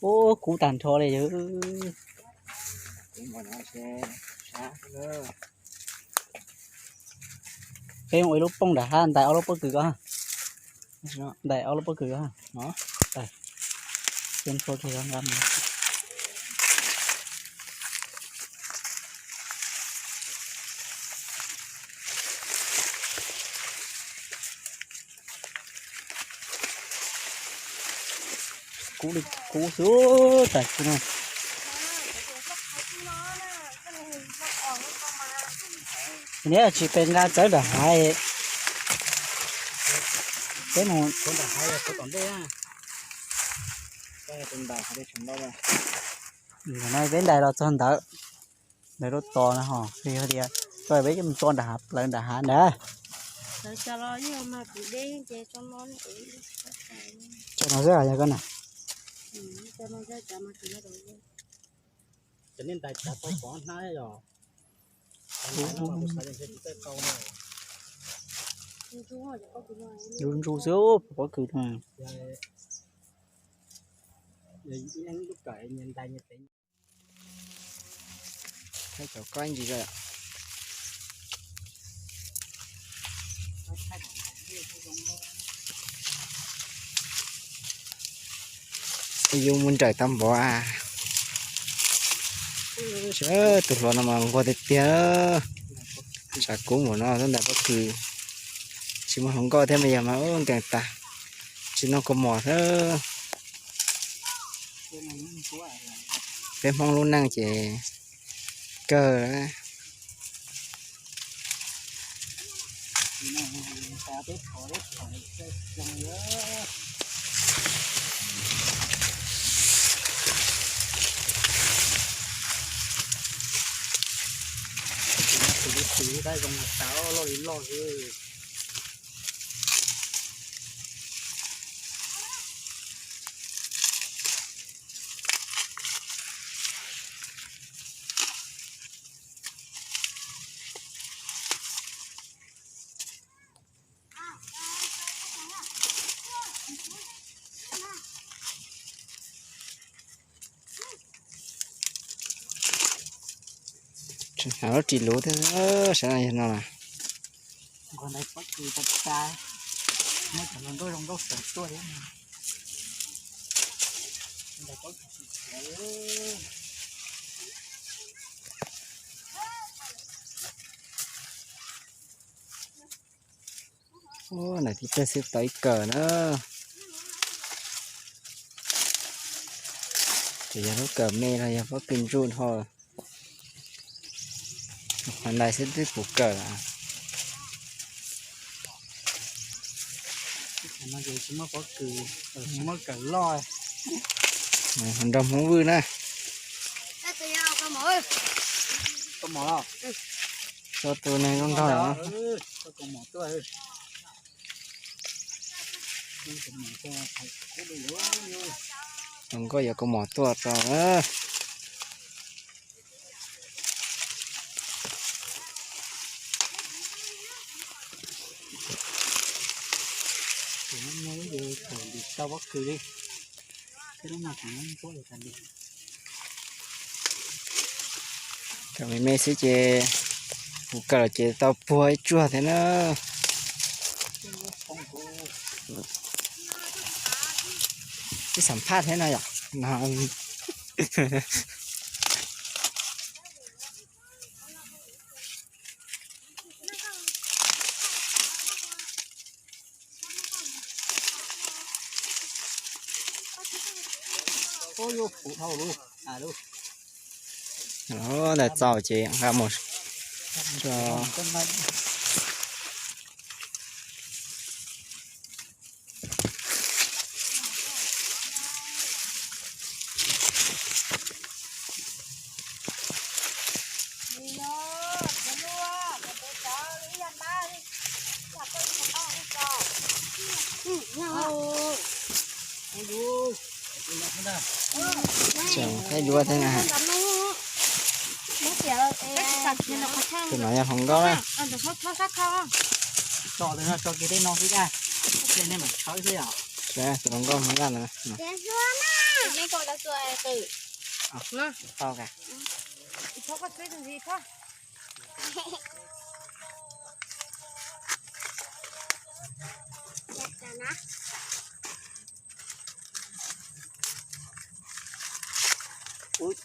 Ub, kub tag nrho li yog. Peb ua ib lub poob nram hav ntais ob lub pob kws ko. Ntais ob lub pob kws ko. Kub li kub xwb tas kuv no. Neb tsis pes nqa txawb nram hav, peb mus. Ntawm no peb ntais los txog ntawd, ntawd lub tos no ho, yog tias tso peb mus tso nram hav, plawv nram hav ntawd. Tso no xwb yog koj na. Ntsuj ntsuj xwb pob kws no. Cov ko ntsis ko. Yus mus nrawm tau npaum. Tus hluas no mas nquag tiag tiag. Tsam kub npaum no xwb ntais pob kws. Tsis muaj hluas nkauj thiab mas yog mas nkees tas. Tsis noj kaus mom xwb. Peb Hmoob lub neej ces kawg. Hnav lub ris luv thiab, sav no yog no. Nquag ntais pob kws tas tas, muab cov hluas nkauj zoo nkauj sawv tuaj thiab. Ntais pob kws tsis tshiav. Ub, ntais tib pliag xwb tau ib kawm na. Ces yog lub kawm me los yog pob kws ntsuj dhau. Qhov ntais xwb twb puv kawm lawm. Tsis muaj pob kws, tsis muaj kawm loj. Nrog Hmoob Vwj na. Tso tus neeg zoo nraug los. Tus nkauj yuav kaus mom tuaj tso. Tau pob kws li. Kawm me me xwb ces kuv kawm los ces tau puag ib tsuag thiab na. Ib xam phaj thiab no yom. Ntawm txaus ces nqa mus. Tseem thaij duab thiab na. Tus no yog hluas nkauj na. Tus hluas nkauj hluas nkauj hmoob laj na. Nej koj tau tua qws. Tau kawg. Txhob koj txib tus ntxim txhob. Ub,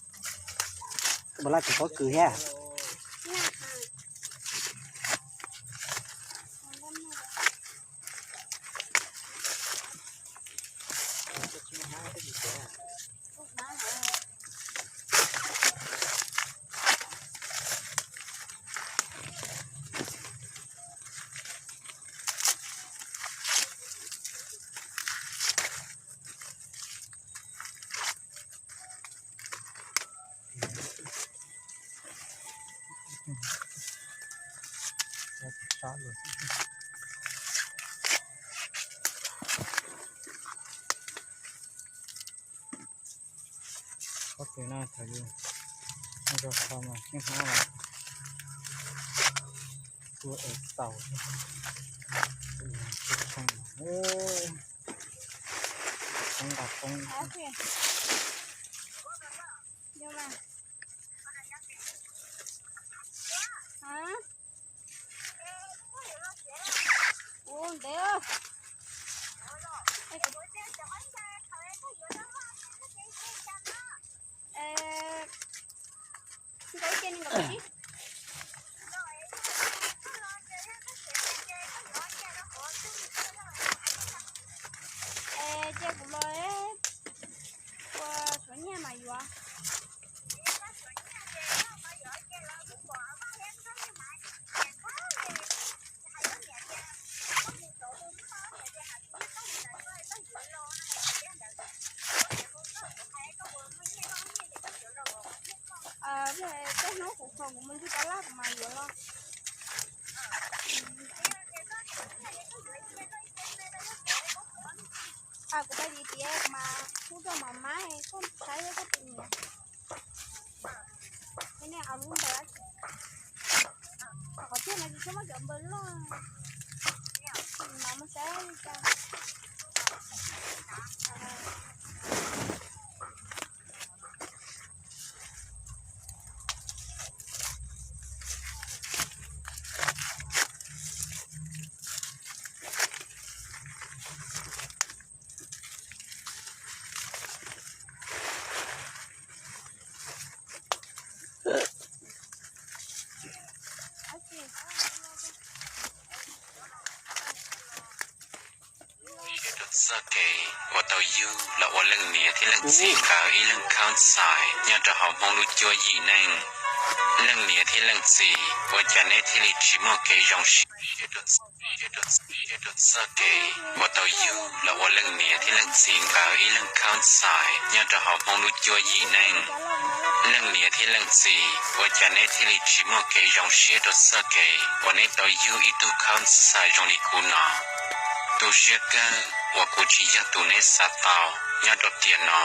koj puas laj tsis pob kws thiab? Pob kws no thaum yus ua rau kho mas tsis hnov los tua es tau. Poob nqa poob. Ua ntev. Tsis tau cia ni nkawd mus. Es cia kuv los ua tshuav nyiaj mas yuav. Tej hnub kuv kho kuv mus ncig tab laj kuv mas yuav los. Kuv pais tiv tiav kuv mas hu rau mam mas koj saib koj tus niam. Nej au lub npawg dab tsi? Qhov tiag no tsis tshua muaj cov npawg loj. Mam mus saib li cas. Siab rau txoj kev uas tau yug los ua leej niam thiab leej txiv nkawd ib leeg khaub ntxhais nyob rau hauv Hmoob lub cuab yim neej. Leej niam thiab leej txiv, ua cas neb thiaj li tsis muaj kev zoo siab rau, siab rau txoj kev uas tau yug los ua leej niam thiab leej txiv nkawd ib leeg khaub ntxhais nyob rau hauv Hmoob lub cuab yim neej? Leej niam thiab leej txiv, ua cas neb thiaj li tsis muaj kev zoo siab rau txoj kev uas neb tau yug ib tug khaub ntxhais zoo li kuv no? Tu siab kawg uas kuv tsis yog tus neb xav tau nyob rau tiam no.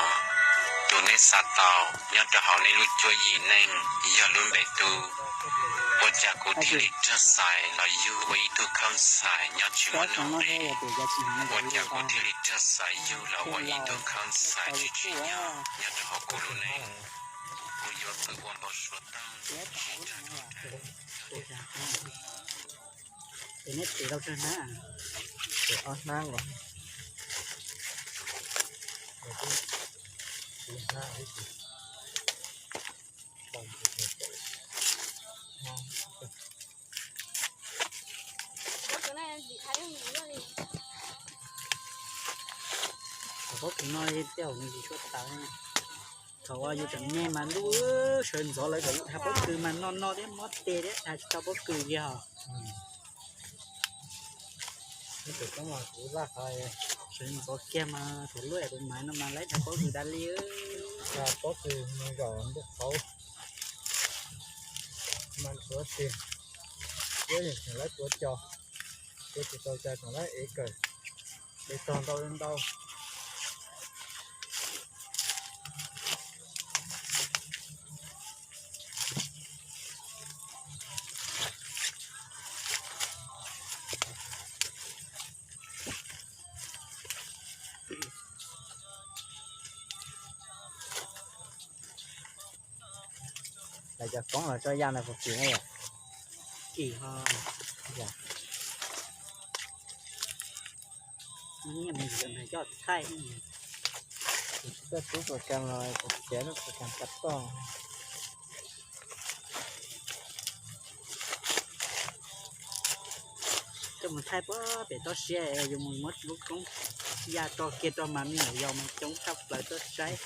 Tus neb xav tau nyob rau hauv nej lub cuab yim neej yog lub npe Tub. Ua cas kuv thiaj li raug xaiv los yug ua ib tug khaub ntxhais nyob tsis muaj nuj nqis? Ua cas kuv thiaj li raug xaiv yug los ua ib tug khaub ntxhais tsis tsim nyog nyob rau hauv kuv lub neej? Kuv yuav qw ua npau suav toog sib rag nruj rag. Ces neb tes tau tsawg hnab? Tes ob hnab los. Thaum pob kws no tej zaum nws tsis tshua tawv. Thaum uas yus tseem me mas ntuj, sawv ntxov lawv kom yus dhas pob kws mas no no thiab mob tes thiab dhas tsis tau pob kws kiag os. Sawv ntxov kiag mas thaum luaj tus maiv no mas lawv dhas pob kws tas li. Dhas pob kws mus zaum ntuj qhauv mas ntxuav tiag, yuav yeej tseem lawv tuav cos, tuav tsis tau cas tseem lawv ev kawm, ev tog ntau ntau. Yog koob los tso ya ntawd puas kim na yom? Kim ho. Nyiaj mus yuav nrog coj thaij. Tsis txawj pub program los kuv txiav lub program tag toj. Coj mus thaij puag pem toj siab, yus mus muab lub koob ya tso kiag rau mas me nyuam yaus mas coob tshaj plaws tuaj saib.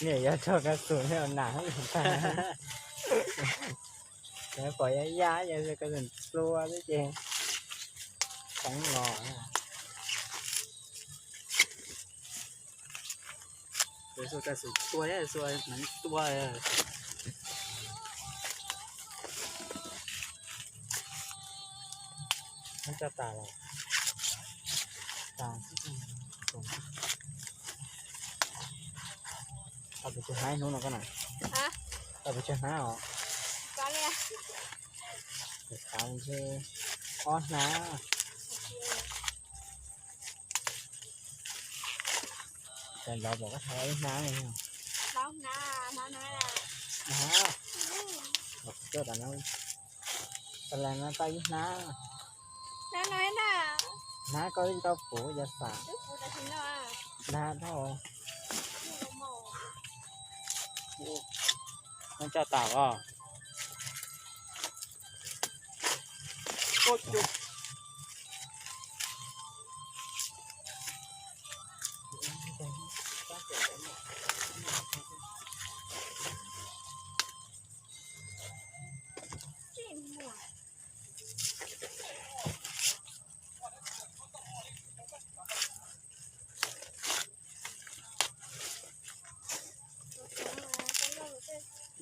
Me nyuam yaus tso ka xus me nyuam nam tag. Pom ya ya yog ka xus plua xwb ces poob los. Xuas ka xus tua, xuas hneev tua. Tso tas los tas. Tau pes tsawg hnab hnub no koj na? Tau pes tsawg hnab os? Xav ntshe ob hnab. Cov ntawd pom koj thaij ib hnab li. Hnab, hnab no. Los kuv coj tas no. Tau las no tau ib hnab. Hnab koj ib tau puv cov xam. Hnab dhau. Noj tso tas os.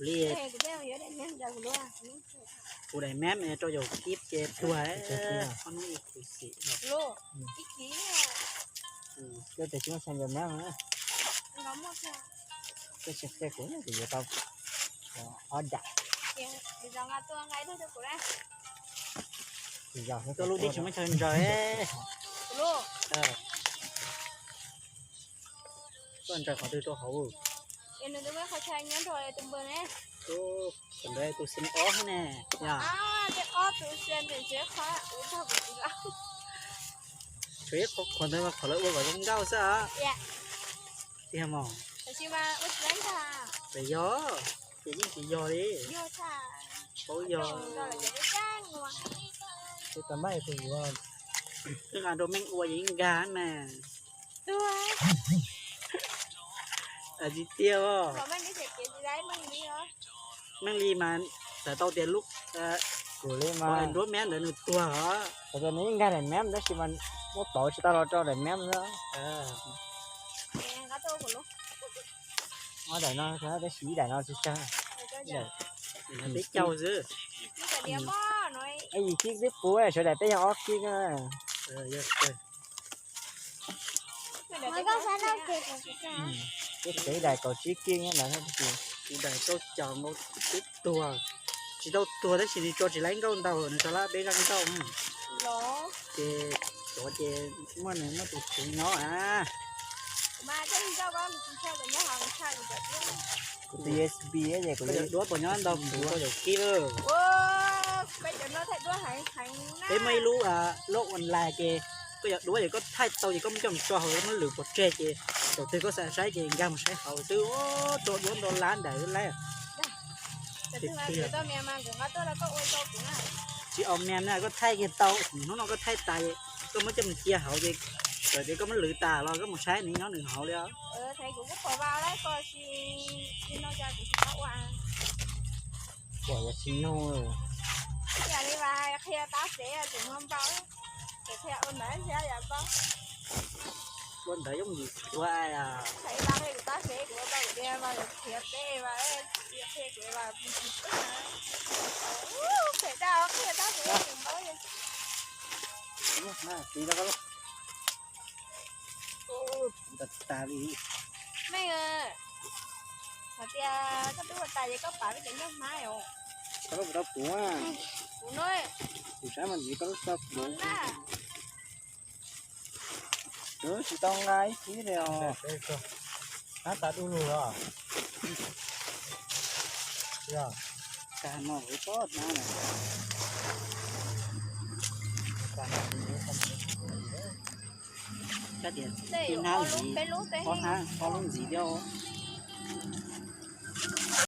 Li kuv daim meb rau yaum kib ces tuag. Qhov no ib khuv xim. Koj tias tsis muaj xyoo yaum meb na. Koj tsis qhia kuv ces yuav tau ob yam. Koj lub dib tsis muaj chaw ntsaws. Koj ntsaws qhov twg rau hauv? Tus ntawd tus xim ob ne. Tshuav ib qho qhuav ntawd mas qhov lawv ua kom zoo nkauj xwb. Tiag mas. Yog, ces yeej tsis yog li. Paub yog. Tus tau npaj tus yuav. Twb nqa rau Meej ua yeej nkag mas. Tsis tiag. Meej li mas txawm tau tias lub, kuv li mas nruab meb ntawd nws tuag os. Txawm tias nws yeej nkag daim meb tab sis mas muab pauv tsis tau los rau daim meb na. Ob daim no tab sis ib daim no tsis tsawg. Peb caug xwb. Yim kib twb puv sawv daws peb yog ob kib na. Peb tsev ib daim kaum tsib kib nyob ntawd. Kuv daim rau caum nkaus twb tuag, tsis tau tuag tab sis nws tso tsis laib nkauj ntau, nws tso lab peb zaj nkauj. Ces cov ces muaj nws muaj tus txiv no a. Kuv tus U S B es kuv duab puas nyob ntau kuv rau caum kib. Peb muaj ib lub loj online ces koj yog duab ces koj thaij tau ces koj muab coj mus tso hauv muab lwm pov tseg ces thaum twg koj xav saib ces nkag mus saib hauv xwb. Tso duab nto lab ntawd lawm. Tsis au me na, koj thaij kiag tau, hnub no koj thaij tas, koj muab coj mus cia hauv ces txawm tias koj muab lwm tas los koj mus saib nws nyob nws hauv li os. Pom yog tsis nyuj. Ua ntawd yooj yim ua. Txiv, tas li. Meej, hais tias koj twb ua tas ces koj pav peb cov nyuj hmab os. Koj lub puas tau puv? Kuv no, kuv saib mas ntxiv koj lub tau puv na. Kuv tsis tau nqa ib kib li os. Hab tas du lug los? Yog. Kag no lawv tsob hnab na. Kab tias ib hnab ntxiv, ob hnab, ob lub ntxiv thiab.